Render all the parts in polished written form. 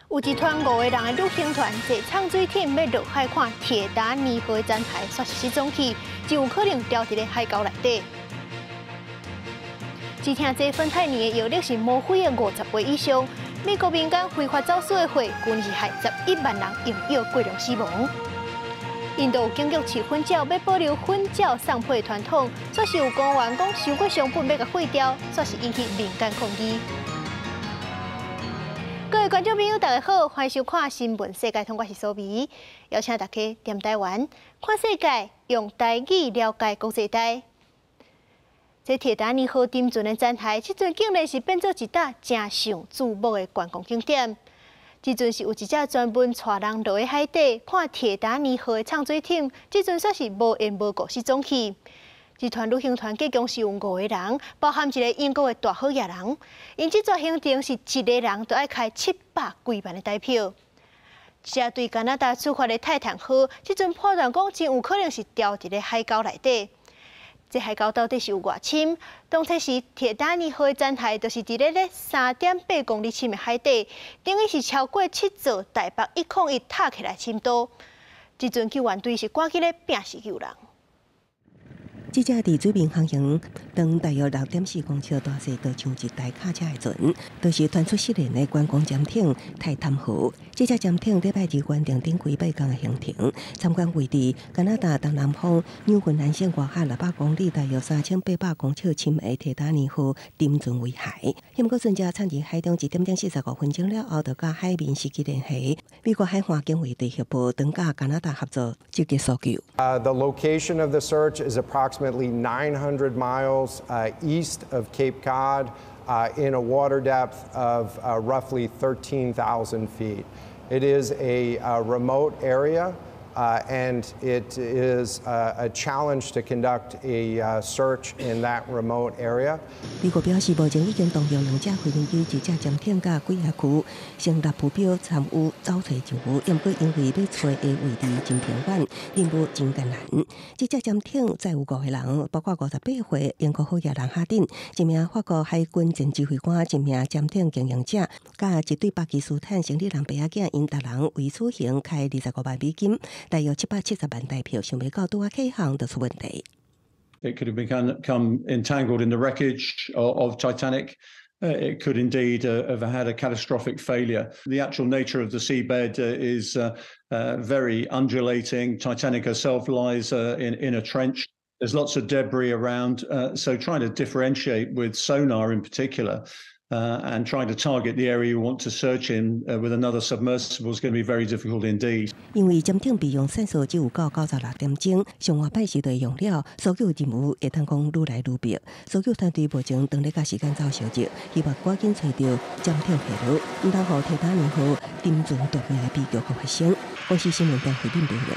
有一團五個人的旅行團坐藏水艇欲落海看鐵達尼號的殘骸，煞是失蹤去，真有可能掉佇咧海溝內底。只聽這芬太尼的藥力是嗎啡的50倍以上。美國民間非法走私的貨，舊年是害11萬人用藥過量死亡。印度警局飼糞鳥欲保留糞鳥送批的傳統，煞是有官員講收過傷本欲共廢掉，煞是引起民間抗議。各位觀眾朋友，大家好，歡迎收看《新聞世界通》，我是蘇美，邀請大家踮台灣看世界，用台語了解國際大。這鐵達尼號沉船的殘骸，這陣竟然是變做一搭誠受矚目的觀光景點。這陣是有一隻專門帶人落去海底看鐵達尼號的藏水艇，這陣煞是無緣無故失蹤去。這團旅行團計共是有五個人，包含一个英國的大好額人。𪜶這逝行程是一个人都愛開700幾萬的台票。這隻對加拿大出發的泰坦號，這陣判斷講真有可能是掉佇咧海溝內底。這海溝到底是有偌深？當初時鐵達尼號的殘骸就是佇咧咧3.8公里深的海底，等於是超過七座台北101疊起來深度。這陣救援隊是趕緊咧拚時救人。這隻佇水面航行，長大約6.4公尺大細，就像一台卡車的船，就是傳出失聯的觀光潛艇泰坦號。這隻潛艇禮拜二完成頂幾擺工的行程，參觀位佇加拿大東南方紐芬蘭省外海600公里，大約3800公尺深的鐵達尼號沉船遺骸。毋過船隻藏佇海中一點鐘45分鐘了後，就佮海面失去聯繫。美國海岸警衛隊協報，正佮加拿大合作積極搜救。 The location of the search is approximately 900 miles east of Cape Cod in a water depth of roughly 13,000 feet. It is a remote area and it is a challenge to conduct a search in that remote area. 美國表示，目前已經動用兩架飛行機、一隻潛艇佮幾個區成立浮標參與找揣任務，毋過因為欲揣的位置真偏遠，任務真艱難。這隻潛艇載有五個人，包括58歲英國好額人哈頓，一名法國海軍前指揮官，一名潛艇經營者，佮一對巴基斯坦生理人爸仔囝，𪜶逐人為此行開25萬美金，大約770萬台票，想袂到拄仔起航就出問題。 It could have become entangled in the wreckage of Titanic. It could indeed have had a catastrophic failure. The actual nature of the seabed is very undulating. Titanic herself lies in a trench. There's lots of debris around. So trying to differentiate with sonar in particular and trying to target the area you want to search in with another submersible is going to be very difficult indeed. 因為潛艇備用線索只有到96點鐘，上外擺時就用了，搜救任務會當講愈來愈迫。搜救團隊目前當咧佮時間走相爭，希望趕緊揣著潛艇下落，毋通予鐵達尼號沉船奪命的悲劇發生。公視新聞編惠敏報道。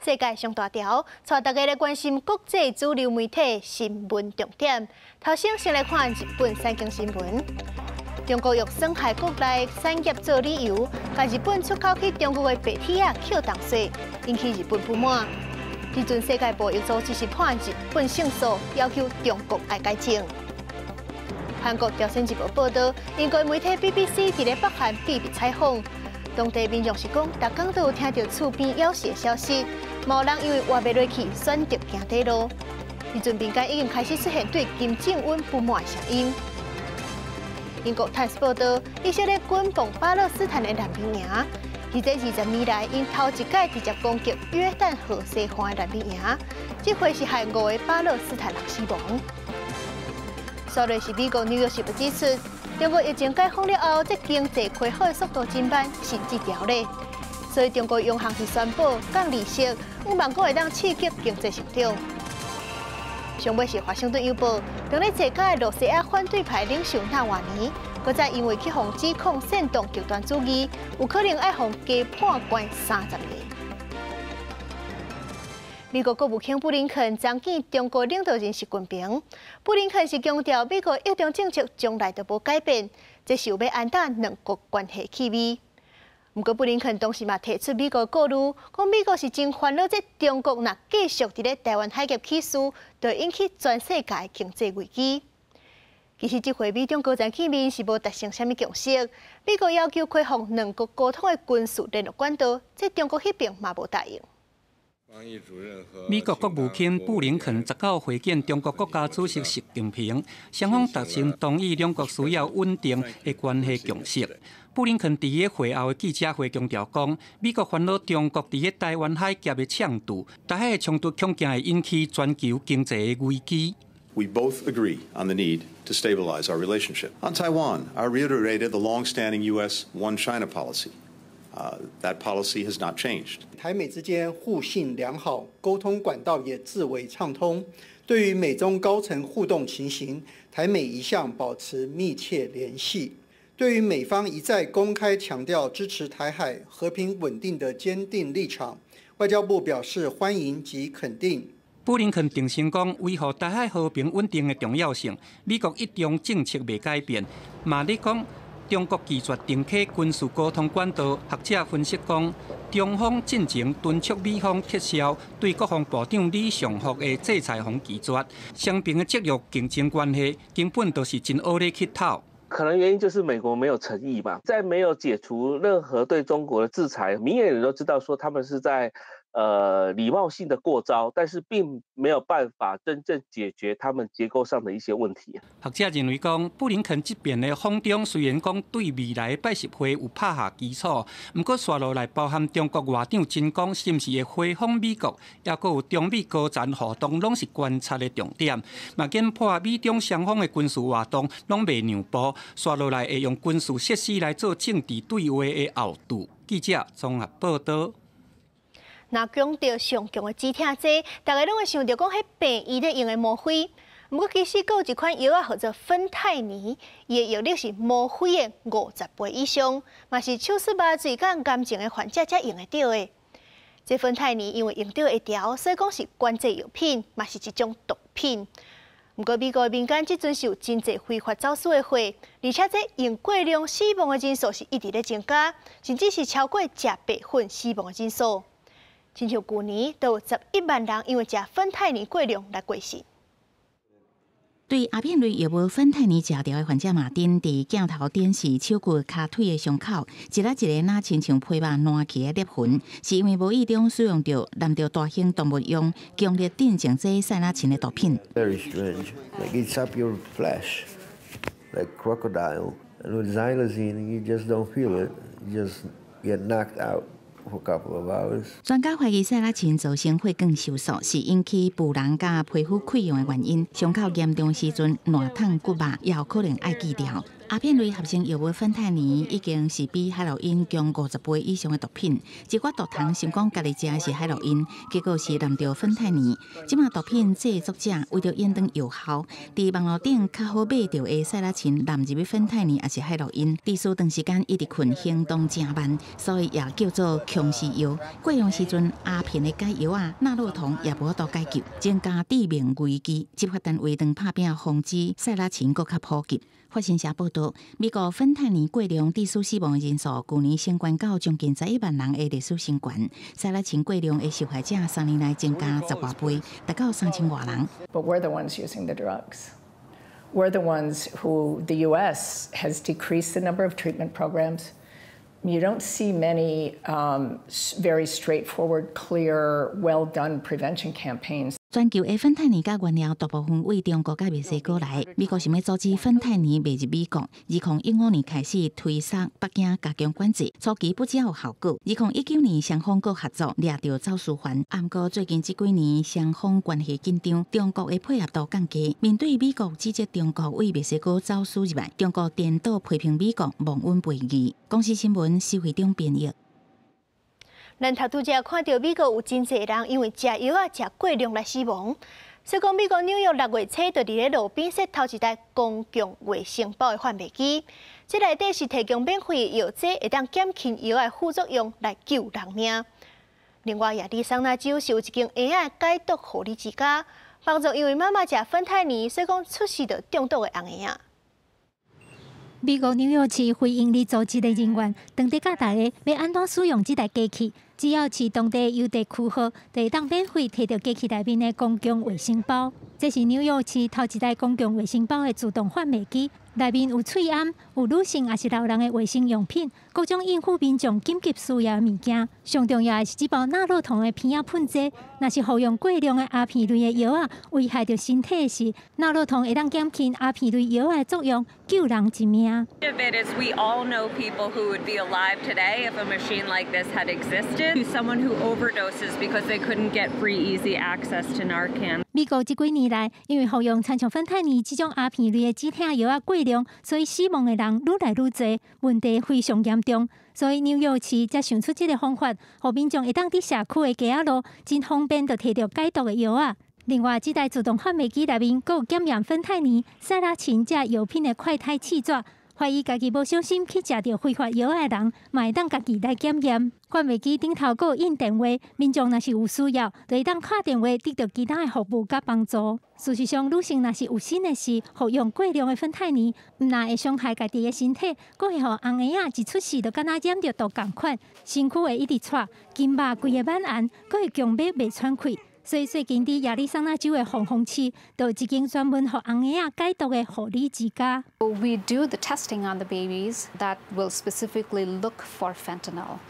世界上大條，帶大家來關心國際主流媒體新聞重點。頭先先來看日本產經新聞。中國用損害國內產業做理由，共日本出口去中國的白鐵仔扣重稅，引起日本不滿。這陣世界貿易組織是判日本勝訴，要求中國愛改正。韓國朝鮮日報報導，英國媒體 BBC 佇咧北韓秘密採訪，當地民眾是講，逐工都有聽著厝邊枵死的消息，嘛有人因為活袂落去，選擇行短路。這陣民間已經開始出現對金正恩不滿的聲音。英國《泰斯》報導，以色列軍攻巴勒斯坦的難民營，佇這20年來，𪜶頭一擺直接攻擊約旦河西岸的難民營，這回是害五个巴勒斯坦人死亡。煞落是美國紐約時報指出，中國疫情解封了後，這經濟恢復的速度真慢，甚至調咧。所以中國央行是宣布降利息，向望閣會當刺激經濟成長。上尾是華盛頓郵報，當咧坐監的露西亞反對派領袖納瓦尼，閣再因為去予指控煽動極端主義，有可能愛予加判關30年。美國國務卿布林肯昨見中國領導人習近平，布林肯是強調美國一中政策從來都無改變，這是有欲安打兩國關係氣味。毋過布林肯同時嘛提出美國顧慮，講美國是真煩惱，這中國若繼續佇咧台灣海峽起事，就會引起全世界經濟危機。其實這回美中高層見面是無達成啥物共識。美國要求開放兩國溝通的軍事聯絡管道，這中國彼邊嘛無答應。美國國務卿布林肯19會見中國國家主席習近平，雙方達成同意兩國需要穩定的關係共識。布林肯佇咧會後的記者會強調講，美國煩惱中國佇咧臺灣海峽的搶渡，台海的衝突恐驚會引起全球經濟的危機。 We both agree on the need to stabilize our relationship. On Taiwan, I reiterated the long-standing U.S. One China policy. That policy has not changed. 台美之間互信良好，溝通管道也至為暢通。對於美中高層互動情形，台美一向保持密切聯繫。對於美方一再公開強調支持台海和平穩定的堅定立場，外交部表示歡迎及肯定。布林肯重申講，維護台海和平穩定的重要性，美國一中政策袂改變。嘛咧講，中國拒絕重啟軍事溝通管道。學者分析講，中方進前敦促美方撤銷對國防部長李尚福的制裁予拒絕，雙邊的戰略競爭關係根本就是真烏咧去鬥。可能原因就是美國沒有誠意吧，在沒有解除任何對中國的制裁，明眼人都知道說他們是在禮貌性的過招，但是並沒有辦法真正解決他們結構上的一些問題。學者認為講，布林肯這遍的訪中雖然講對未來的拜習會有拍下基礎，毋過紲落來包含中國外長秦剛是毋是會回訪美國，抑閣有中美高層互動，攏是觀察的重點。嘛研判美中雙方的軍事活動攏袂讓步，紲落來會用軍事設施來做政治對話的後盾。記者綜合報導。若講著上強的止痛劑，大家攏會想著講，彼病院咧用的嗎啡。毋過其實閣有一款藥仔，號做芬太尼，伊的藥力是嗎啡的50倍以上，嘛是手術麻醉佮癌症的患者才用會著的。這芬太尼因為用著會牢，所以講是管制藥品，嘛是一種毒品。毋過美國民間這陣是有真濟非法走私的貨，而且這用過量死亡的人數是一直咧增加，甚至是超過食白粉死亡的人數。親像舊年，就有11萬人因為食芬太尼過量來過身。對阿片類藥物芬太尼食著的患者馬丁，佇鏡頭展示手骨、跤腿的傷口，一粒一个若親像皮肉爛去的裂痕，是因為無意中使用著濫著大型動物用強力鎮靜劑塞拉嗪的毒品。 Very strange, like it's up your flesh, like crocodile. And with xylazine, you just don't feel it, you just get knocked out for a couple of hours. 專家懷疑塞拉嗪造成血管收縮，是引起腐爛佮皮膚潰瘍的原因。傷口嚴重時陣，爛痛骨肉也有可能愛鋸掉。阿片類合成藥物芬太尼已經是比海洛因強50倍以上的毒品。一寡毒蟲想講家己食的是海洛因，結果是濫著芬太尼。這馬毒品製作者為著延長藥效，佇網路頂較好買著的塞拉嗪濫入去芬太尼，抑是海洛因，致使長時間一直睏，行動誠慢，所以也叫做殭屍藥。過量時陣，阿片的解藥仔，納洛酮也無法度解救，增加致命危機。執法單位當拍拚防止塞拉嗪閣較普及。法新社報導，美國芬太尼過量致使死亡人數，舊年升懸到將近11萬人的歷史新高。塞拉嗪過量的受害者3年內增加10外倍，達到3000外人。 But we're the ones using the drugs. We're the ones who the U.S. has decreased the number of treatment programs. You don't see many very straightforward, clear, well done prevention campaigns. 全球的芬太尼佮原料大部分對中國佮墨西哥來，美國想欲阻止芬太尼賣入美國。2015年開始推捒北京加強管制，初期不只有效果。2019年雙方閣合作掠著走私犯，毋過最近這幾年雙方關係緊張，中國的配合度降低。面對美國指責中國對墨西哥走私入來，中國顛倒批評美國忘恩負義。公視新聞施惠中編譯。咱頭拄才看著美國有真濟人因為食藥仔食過量來死亡。所以講美國紐約6月初就佇咧路邊設頭一台公共衛生包的販賣機，這內底是提供免費藥劑，會當減輕藥仔副作用來救人命。另外，亞利桑那州是有一間嬰仔解毒護理之家，幫助因為媽媽食芬太尼，所以講出世就中毒的紅嬰仔。美國紐約市非營利組織的人員，當地教大家欲按怎使用這台機器，只要持當地郵遞區號，就會當免費提著機器內面的公共衛生包。這是紐約市頭一台公共衛生包的自動販賣機，內面有喙罨、有女性抑是老人的衛生用品，各種應付民眾緊急需要的物件。上重要的是這包納洛酮的鼻仔噴劑，若是服用過量的鴉片類的藥仔，危害著身體時，納洛酮會當減輕鴉片類藥仔的作用，救人一命。 Of it is we all know people who would be alive today if a machine like this had existed. Someone who overdoses because they couldn't get free, easy access to Narcan. 美國這幾年來，因為服用親像芬太尼這種鴉片類的止疼藥仔過量，所以死亡的人愈來愈濟，問題非常嚴重。所以紐約市才想出這個方法，予民眾會當佇社區的街仔路，真方便就提著解毒的藥仔。另外，這台自動販賣機內面閣有檢驗芬太尼、塞拉嗪這藥品的快篩試紙，懷疑家己無小心去食著非法藥仔的人，嘛會當家己來檢驗。販賣機頂頭閣有印電話，民眾若是有需要，就會當敲電話得著其他的服務佮幫助。事實上，女性若是有身的時服用過量的芬太尼，毋但會傷害家己的身體，閣會予紅嬰仔一出世就敢若染著毒仝款，身軀會一直掣，筋肉規个蔓延，閣會強欲袂喘氣。所以最近佇亞利桑那州的黃蜂市，就有一間專門予紅嬰仔解毒的護理之家。 We do the testing on the babies that will specifically look for fentanyl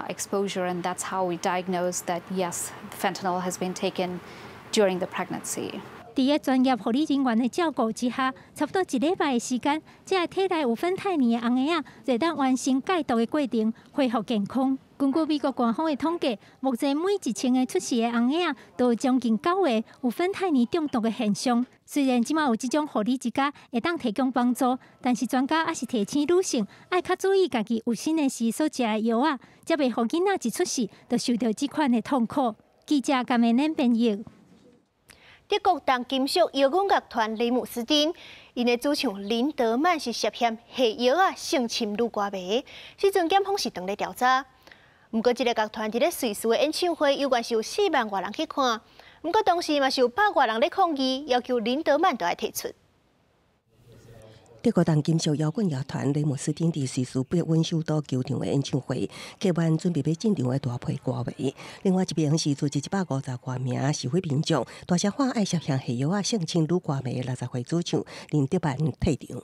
exposure, and that's how we diagnose that yes, fentanyl has been taken during the pregnancy. 佇個專業護理人員的照顧之下，差不多一禮拜的時間，這个體內有芬太尼的紅嬰仔，就會當完成解毒的過程，恢復健康。根據美國官方的統計，目前每1000個出世的紅嬰仔，都有將近九個有芬太尼中毒的現象。雖然這馬有這種護理之家會當提供幫助，但是專家猶是提醒女性愛較注意家己有身的時所食的藥仔，才袂予囡仔一出世就受著這款的痛苦。記者甘美恁編譯。德國重金屬搖滾樂團雷姆斯丁，𪜶的主唱林德曼是涉嫌下藥仔性侵女歌迷，時陣檢方是正咧調查。毋過，這个樂團佇咧瑞士的演唱會，猶原是有4萬外人去看。毋過當時嘛是有百外人咧抗議，要求林德曼著愛退出。德國重金屬搖滾樂團雷姆斯丁佇瑞士伯恩首都球場的演唱會，客滿準備欲進場的大批歌迷。另外一邊是組織150外名示威民眾，大聲喊愛涉嫌下藥仔性侵女歌迷的60歲主唱林德曼退場。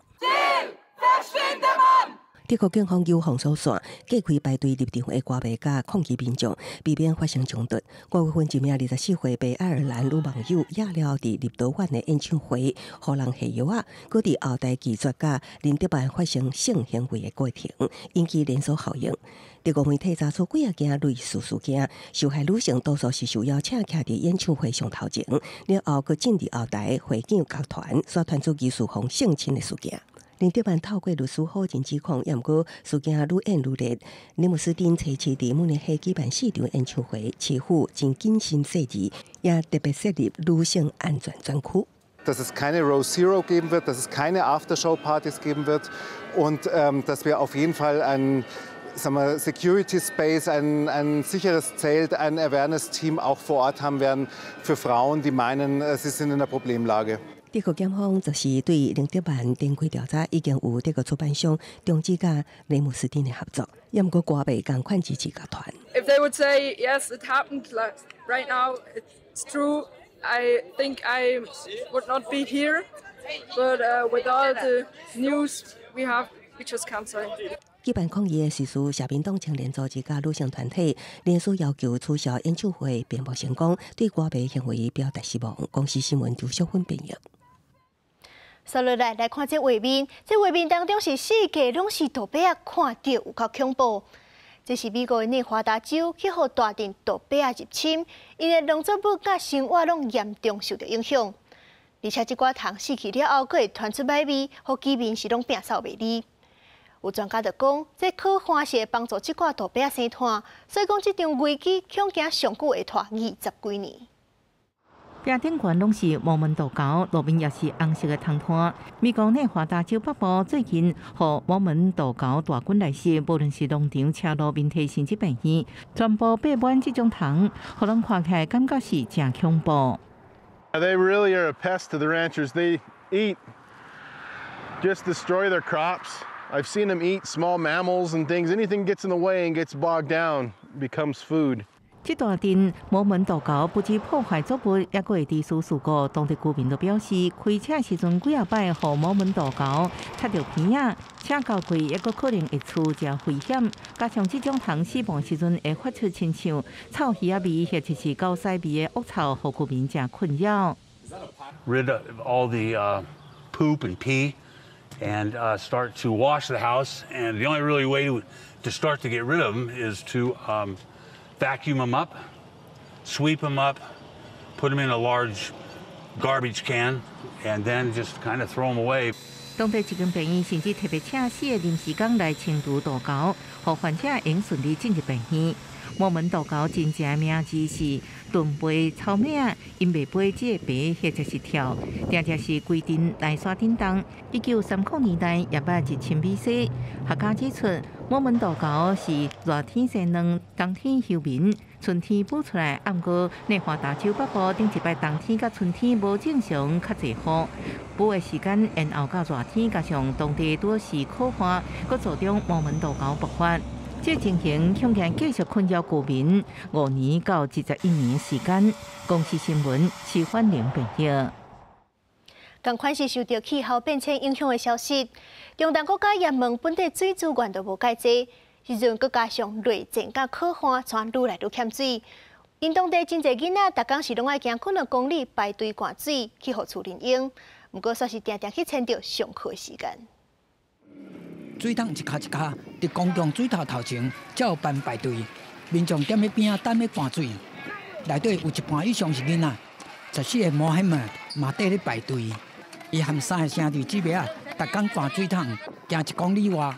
德國警方有封鎖線，隔開排隊入場的歌迷佮抗議民眾，避免發生衝突。5月份，一名24歲白愛爾蘭女網友夜了佇立陶宛的演唱會，予人下藥仔，閣佇後台拒絕佮林德曼發生性行為的過程，引起連鎖效應。德國媒體查出幾仔件類似事件，受害女性多數是受邀請徛佇演唱會上頭前，了後閣進入後台回敬樂團，煞傳出疑似予性侵的事件。林德曼透過律師否認指控，猶毋過事件愈演愈烈。雷姆斯丁初期佇慕尼黑舉辦四場演唱會，市府真謹慎細緻，也特別設立女性安全專區。 Dass es keine Row Zero geben wird, dass es keine Aftershow-Partys geben wird und dass wir auf jeden Fall ein, sagen wir, Security Space, ein sicheres Zelt, ein Awareness-Team auch vor Ort haben werden für Frauen, die meinen, sie sind in einer Problemlage. 德國檢方就是對林德曼展開調查，已經有德國出版商終止佮雷姆斯丁的合作，猶毋過歌迷仝款支持樂團。 If they would say yes, it happened right now, it's true. I think I would not be here, but with all the news we have, we just can't say. 舉辦抗議的瑞士社民黨青年組織佮女性團體聯署要求取消演唱會，並無成功，對歌迷行為表達失望。公視新聞周淑芬編譯。紲落來來看這畫面，這畫面當中是四界攏是杜鱉仔，看著有夠恐怖。這是美國的內華達州去予大陣杜鱉仔入侵，𪜶的農作物佮生活攏嚴重受著影響。而且這寡蟲死去了後，閣會傳出歹味，予居民是攏摒掃袂離。有專家就講，這烤番是會幫助這寡杜鱉仔生湠，所以講這場危機恐驚上久會拖20幾年。壁頂懸攏是毛門杜鵁，路面也是紅色的蟲湠。美國內華達州北部最近，予毛門杜鵁大軍來襲，無論是農場、車路、面體，甚至病院，全部爬滿這種蟲，予人看起來感覺是誠恐怖。 They really are a pest to the ranchers. They eat Just destroy their crops. I've seen them eat small mammals and things. Anything gets in the way and gets bogged down becomes food. 這大陣摩門渡鷗不止破壞作物，抑閣會致死事故。當地居民都表示，開車時陣幾仔擺，予摩門渡鷗插著鼻仔，車交開抑閣可能會出誠危險。加上這種蟲死亡時陣會發出親像臭魚仔味或者是狗屎味的惡臭，予居民誠困擾。 Rid of all the poop and pee and start to wash the house. And the only really way to start to get rid of them is to vacuum them up, sweep them up, put them in a large garbage can, and then just kind of throw them away. 當地一間病院甚至特別請四个臨時工來清除渡鷗，予患者會順利進入病院。摩門渡鷗真正的名字是盾背草蜢，𪜶袂飛只會爬或者是跳，定定是規陣來山頂動。1930年代也捌入侵美西。學家指出，摩門渡鷗是熱天生卵，冬天休眠，春天孵出來。毋過內華達州北部頂一擺冬天佮春天無正常較濟雨，孵的時間延後到熱天，加上當地拄是洘旱，閣助長摩門渡鷗爆發。這情形恐驚繼續困擾居民5年到21年時間。公視新聞，徐歡玲編譯。仝款是受著氣候變遷影響的消息，中東國家也門本地水資源都無蓋濟，時陣閣加上內戰佮洘旱，全愈來愈欠水。𪜶當地真濟囡仔，逐工是攏愛行幾兩公里排隊灌水去予厝人用，毋過煞是定定去延著上課的時間。水桶一跤一跤，佇公共水頭頭前才有班排隊，民眾踮咧邊仔等咧灌水，內底有一半以上是囡仔。14個摩罕默嘛綴咧排隊，伊和三个兄弟姊妹仔，逐工灌水桶，行1公里外，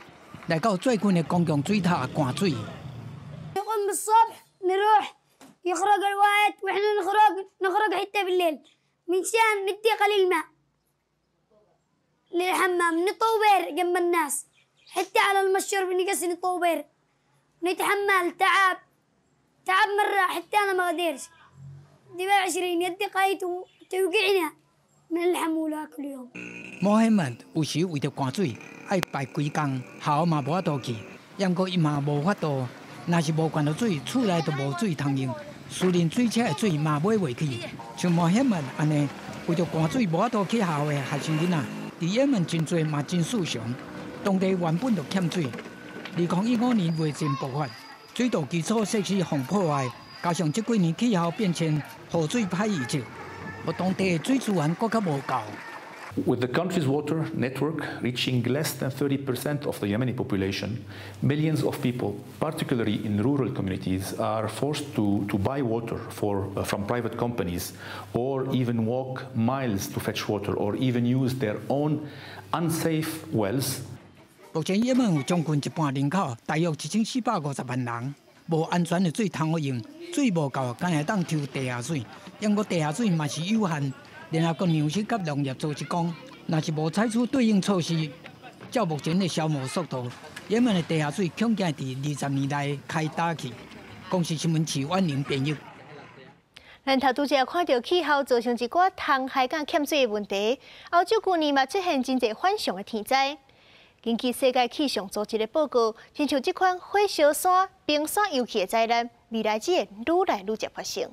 來到最近的公共水塔灌水。 نقوم بالصبح نروح يخرج الوقت واحنا نخرج نخرج حتى بالليل من شان ندي قليل ماء للحمام، نطوبير جنب الناس، حتى على المشروب نجلس نطوبير، نتحمل تعب تعب مرة، حتى أنا ما قدرش دي 20 يدي قايت توجعنا من الحمولة كل يوم. 摩罕默有時為著灌水，愛排規工，學校嘛無法度去，毋過伊嘛無法度，若是無灌著水，厝內就無水通用，私人水車的水嘛買袂起。像摩罕默按呢，為著灌水無法度去學校的學生囡仔，佇也門真濟嘛真失常。當地原本就欠水，2015年內戰爆發，水道基礎設施予破壞，加上這幾年氣候變遷，雨水歹預測，予當地的水資源閣較無夠。 With the country's water network reaching less than 30% of the Yemeni population, millions of people, particularly in rural communities, are forced to buy water from private companies or even walk miles to fetch water or even use their own unsafe wells. 目前也門有將近一半人口，大約1450萬人，無安全的水通好用，水無夠，敢會當抽地下水，毋過地下水嘛是有限。聯合國糧食佮農業組織講，若是無採取對應措施，照目前的消磨速度，也門的地下水恐驚佇20年內開焦去。公視新聞徐婉玲編譯。咱頭拄才看著氣候造成一寡蟲害佮欠水的問題，歐洲舊年嘛出現真濟反常的天災。根據世界氣象組織的報告，親像這款火燒山、冰山融去的災難，未來只會愈來愈濟發生。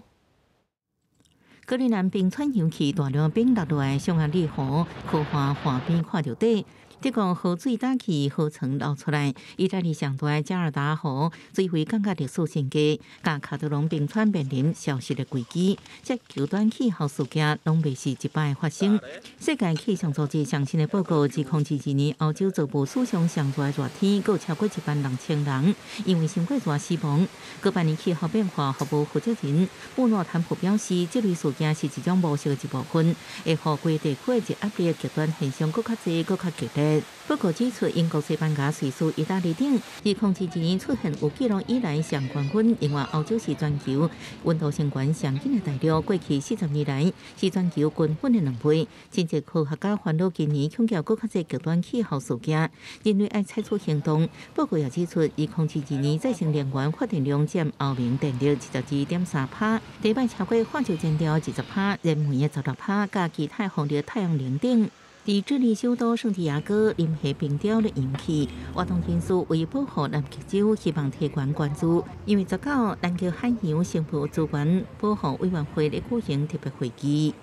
格陵蘭冰川融去，大量冰落落來，匈牙利河洘旱旱邊看著底。德國河水焦去，河床流出來。意大利上大的加爾達湖水位降到歷史新低，佮卡德隆冰川面臨消失的危機。這極端氣候事件攏袂是一擺發生。世界氣象組織上新的報告，2022年歐洲造部史上上熱的熱天，閣有超過1萬6000人因為傷過熱死亡。哥白尼氣候變化服務負責人布諾坦普表示，這類事件是一種模式的一部分，會予規地區的熱壓力極端現象閣較濟、閣較激烈。報告指出，英國、西班牙、瑞士、意大利等，2022年出現有記錄以來上懸溫。另外，歐洲是全球溫度升懸上緊的大陸，過去40年來是全球均溫的2倍。真濟科學家煩惱，今年恐驚閣較濟極端氣候事件，人類愛採取行動。報告也指出，2022年再生能源發電量佔歐盟電力22.3%，第擺超過化石燃料20%、燃煤的16%，佮其他風力、太陽能等。佇智利首都聖地亞哥，磷蝦冰雕咧揚起，活動人士為保護南極洲，希望提懸關注。因為19南極海洋生物資源保護委員會咧舉行特別會議。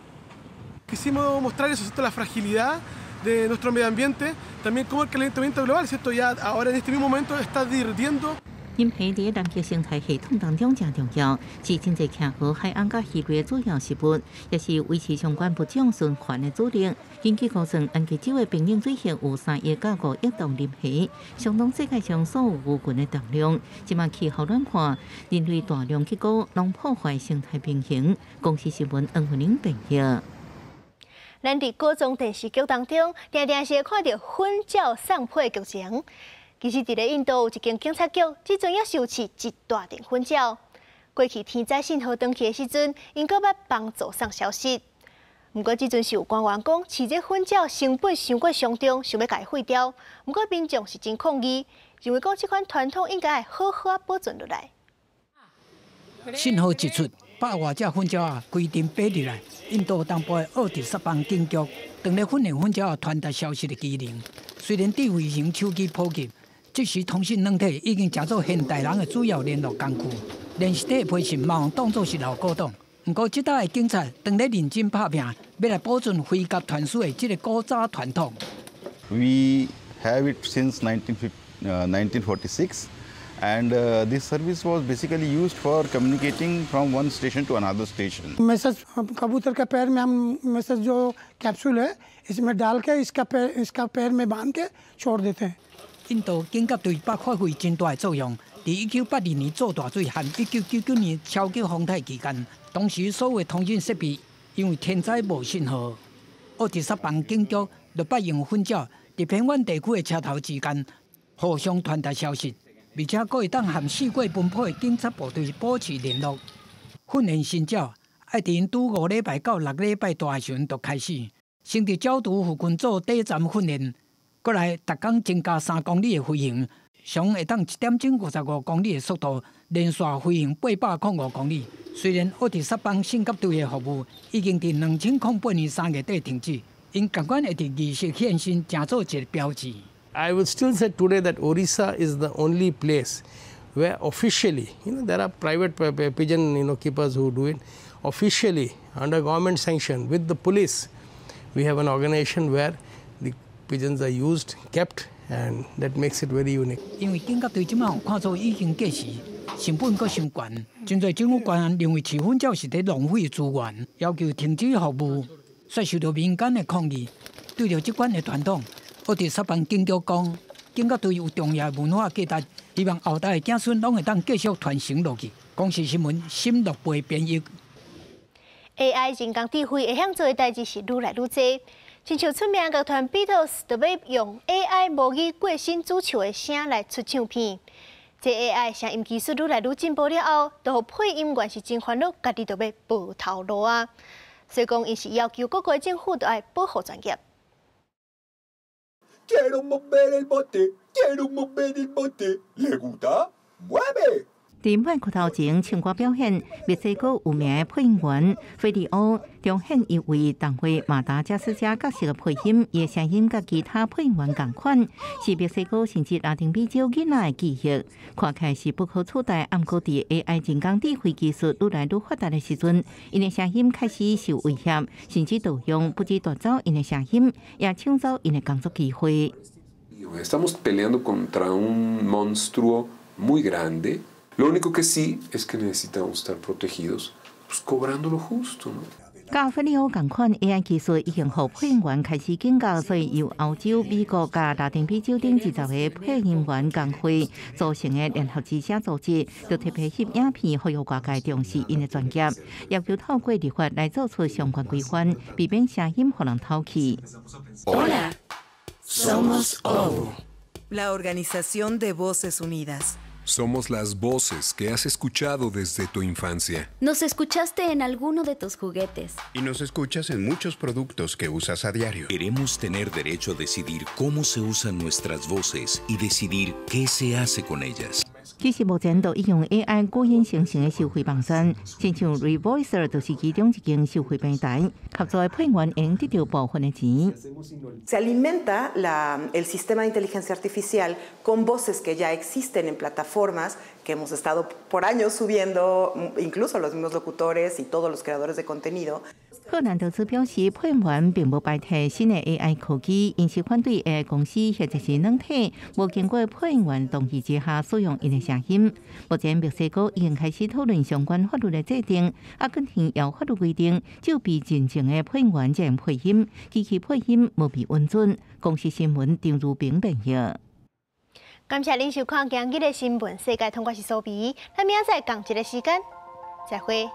Quisimos mostrar eso, la fragilidad de nuestro medio ambiente, también cómo el calentamiento global, ¿cierto? Ya ahora en este mismo momento está derritiendo. 磷蝦佇南極生態系統當中誠重要，是真濟企鵝、海鵪佮魚類的主要食物，也是維持相關物種循環的主力。根據估算，南極洲的冰冷水域有3億到5億噸磷蝦，相當世界上所有魚群的重量。這馬氣候暖化，人類大量去捕，攏破壞生態平衡。公視新聞黃慧玲編譯。咱佇古裝電視劇當中，定定是會看著粉鳥送批的劇情。其實，佇咧印度有一間警察局，這陣猶是有飼一大陣粉鳥。過去天災信號斷去的時陣，𪜶閣捌幫助送消息。毋過，這陣是有官員講，飼這粉鳥成本傷過傷重，想欲共伊廢掉。毋過民眾是真抗議，認為講這款傳統應該好好仔保存落來。信號一出，百外隻粉鳥仔規陣飛入來。印度東部的奧迪薩邦警局，當咧訓練粉鳥仔傳達消息的機能。雖然智慧型手機普及，即時通訊軟體已經成做現代人的主要聯絡工具，連實體批信嘛當做是老古董。毋過，這搭的警察當咧認真拍拚，欲來保存飛鴿傳書的這个古早傳統。 We have it since 1946, and this service was basically used for communicating from one station to another station. Message कबूतर के पैर में हम मैसेज जो कैप्सूल है इसमें डाल के इसका पैर में बांध के छोड़ देते हैं。印度警鴿對北發揮真大的作用。佇1982年做大水和1999年超級風台期間，當時所有通訊設備因為天災無信號，奧迪薩邦警局就捌用粉鳥佇偏遠地區的車頭之間互相傳達消息，而且閣會當和四界奔跑的警察部隊保持聯絡。訓練新鳥愛佇𪜶拄5禮拜到6禮拜大的時陣就開始，先佇鳥巢附近做短暫訓練。閣來，逐工增加3公里的飛行，上會當1點鐘55公里的速度，連續飛行805公里。雖然奧迪薩邦信鴿隊的服務已經佇2008年3月底停止，𪜶仝款會佇儀式現身，成做一个標誌。 I will still say today that Orissa is the only place where officially, there are private pigeon keepers who do it. Officially, under government sanction, with the police, we have an organization where the pigeons are used, kept, and that makes it very unique. 因為警鴿隊這馬看做已經過時，成本閣傷懸，真濟政府官員認為飼粉鳥是佇浪費資源，要求停止服務，煞受著民間的抗議。對著這款的傳統，奧迪薩邦警局講，警鴿隊有重要文化價值，希望後代的子孫攏會當繼續傳承落去。公視新聞沈樂培編譯。 AI 人工智慧會曉做的代誌是愈來愈濟。親像出名樂團 Beatles 就欲用 AI 模擬過身主唱的聲來出唱片。這 AI 聲音技術愈來愈進步了後，就予配音員是真煩惱，家己都欲無頭路啊。所以講，𪜶是要求各國政府都愛保護專業。 Quiero mover el bote, quiero mover el bote, le gusta, mueve。佇麥克頭前唱歌表演，墨西哥有名的配音員菲利歐重現伊為動畫馬達加斯加角色的配音，伊的聲音佮其他配音員仝款，是墨西哥甚至拉丁美洲囡仔的記憶。看起來是不可取代，毋過佇 AI 人工智慧技術愈來愈發達的時陣，𪜶的聲音開始受威脅，甚至盜用，不止奪走𪜶的聲音，也搶走𪜶的工作機會。 Estamos peleando contra un monstruo muy grande. Lo único que sí es que necesitamos estar protegidos, pues cobrando lo justo, ¿no? 佮菲利歐仝款 AI 技術已經予配音員開始警覺，所以由歐洲、美國佮拉丁美洲等20個配音員工會組成的聯合之聲組織，就特別翕影片，呼籲外界重視𪜶的專業，要求透過立法來做出相關規範，避免聲音予人偷去。 Hola, somos OVU, la Organización de Voces Unidas. Somos las voces que has escuchado desde tu infancia. Nos escuchaste en alguno de tus juguetes. Y nos escuchas en muchos productos que usas a diario. Queremos tener derecho a decidir cómo se usan nuestras voces y decidir qué se hace con ellas. 其實目前都已用 AI 語音生成的收費網站，親像 Revoicer 就是其中一間收費平台，合作的配音員會得著部分的錢。 Se alimenta el sistema de inteligencia artificial con voces que ya existen en plataformas que hemos estado por años subiendo, incluso los mismos locutores y todos los creadores de contenido. 赫南德茲表示，配音員並無排斥新的 AI 科技，𪜶是反對 AI 公司或者是軟體無經過配音員同意之下使用𪜶的聲音。目前墨西哥已經開始討論相關法律的制定，阿根廷有法律規定，只有被認證的配音員才能配音，機器配音無被允准。公視新聞張如平編譯。感謝恁收看今日的新聞世界通，我是蘇比，咱明仔載仝一个時間，再會。